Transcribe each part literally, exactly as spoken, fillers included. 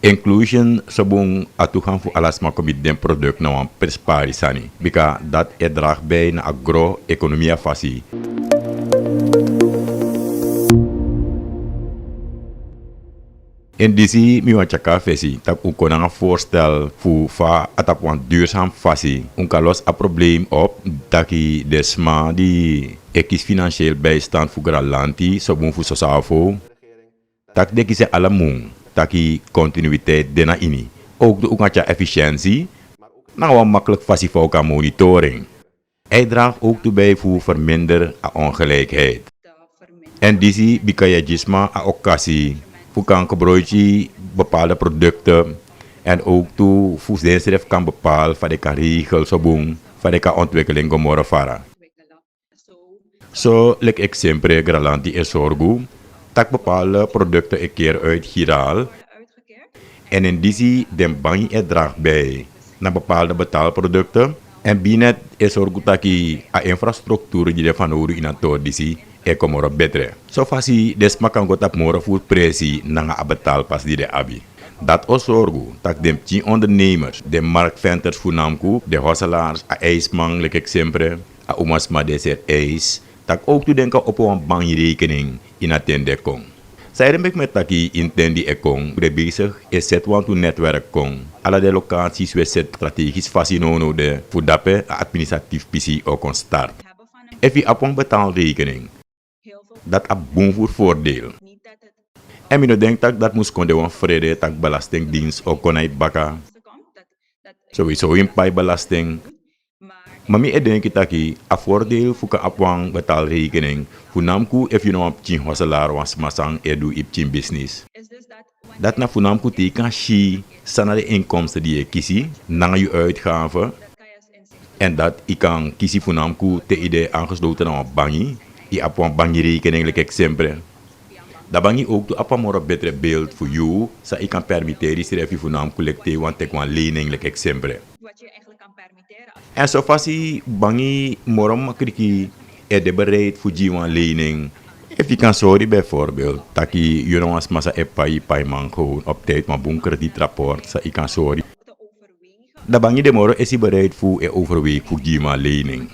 Inclusion so bun a tu gan fu ala sma kon miti den product na wan prespari sani, bika dati e dragi bij na a gro ekonomia fasi. Ini disi mi wani tyari kon na fesi tak' un kon nanga voorstel fu fa a tapu wan duursam fasi un kan losi a probleem op, taki den sma di e kisi financieel bijstand fu Granlanti so bun fu soso afo, taki den kisi en ala mun, taki continuïteit de na ini. Ook tu un kan tyari efficiëntie nanga wan makkelijk fasi fa un kan monitoring. Hij draagt ook toe bij fu verminder a ongelijkheid. En disi bika yu e gi sma a okasi fu kan gebruiki bepaalde producten, en ook tu fu densref kan bepaal fa den kan regel so bun, fa den kan ontwikkeling go moro fara. So leki eksempre Granlanti e sorgu tak' bepaalde produkten e keri uit giraal. En in disi den bangi e dragi bij na bepaalde betaalprodukten. En binet e sorgu taki a infrastructuur di de fanowdu ini a tori disi e kon moro betre. So fasi den sma kan go tapu moro furu presi nanga a betaalpas di den abi. Dati o sorgu tak' den pikin ondernemers, den marktventers fu Namku, den hoselaars, a ijsman leki eksempre, a umasma di e seri ijs, tak' ook tu den kan opo wan bangi rekening ini a ten di e kon. San ede meki mi e taki ini ten di e kon, den bezig e seti wantu netwerk kon. Ala den locaties we seti strategisch fasi nownow de fu dape a administratief pisi o kon start. Efu yu abi wan betaalrekening, dati abi bun fu voordeel. En mi no denki tak' dati mus kon de wan frede tak' belastingdienst o kon na yu baka. Sowieso yu mus pai belasting. Ma mi e denki taki a voordeel fu kan abi wan betaalrekening, fu Namku efu yu na wan pikin hoselaar, wan sma san e du yu pikin bisnis, dati na fu Namku te yu kan si san na den inkomsten di yu e kisi nanga yu uitgave. En dati yu kan kisi fu Namku te yu de aangesloten na wan bangi, yu abi wan bangirekening leki eksempre. Dan bangi ook tu abi wan moro betre beeld fu yu san yu kan permitteri yusrefi fu Namku leki te yu wani teki wan lening leki eksempre. En so fasi bangi moro makriki e de bereid fu gi wan lening. Efu yu kan sori bijvoorbeeld taki yu na wan sma san e pai paiman gewoon op tijd, wan bun kreditrapport san yu kan sori, dan bangi de moro esi bereid fu e overweeg fu gi yu wan lening.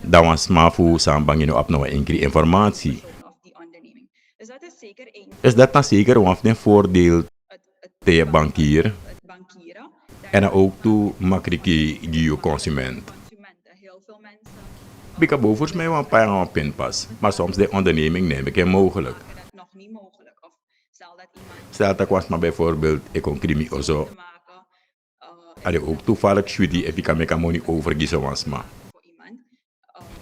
Dan wan sma fu san bangi no abi na wan enkri informatie. Dus dati na zeker wan fu den voordeel te yu e bankier. En dan ook tu makriki gi yu consument. Bika bow fu sma e wani pai nanga wan pinpas, maar soms den onderneming no e meki en mogelijk. Stel tak' wan sma bijvoorbeeld e kon kri mi oso, a de ook toevallig switi efu yu kan meki a moni over gi so wan sma.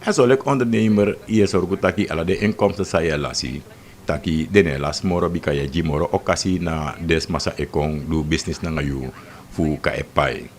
En so leki ondernemer yu e sorgu taki ala den inkomsten san yu e lasi, taki den no e lasi moro, bika yu e gi moro okasi na den sma san e kon du bisnis nanga yu fu kan e pai.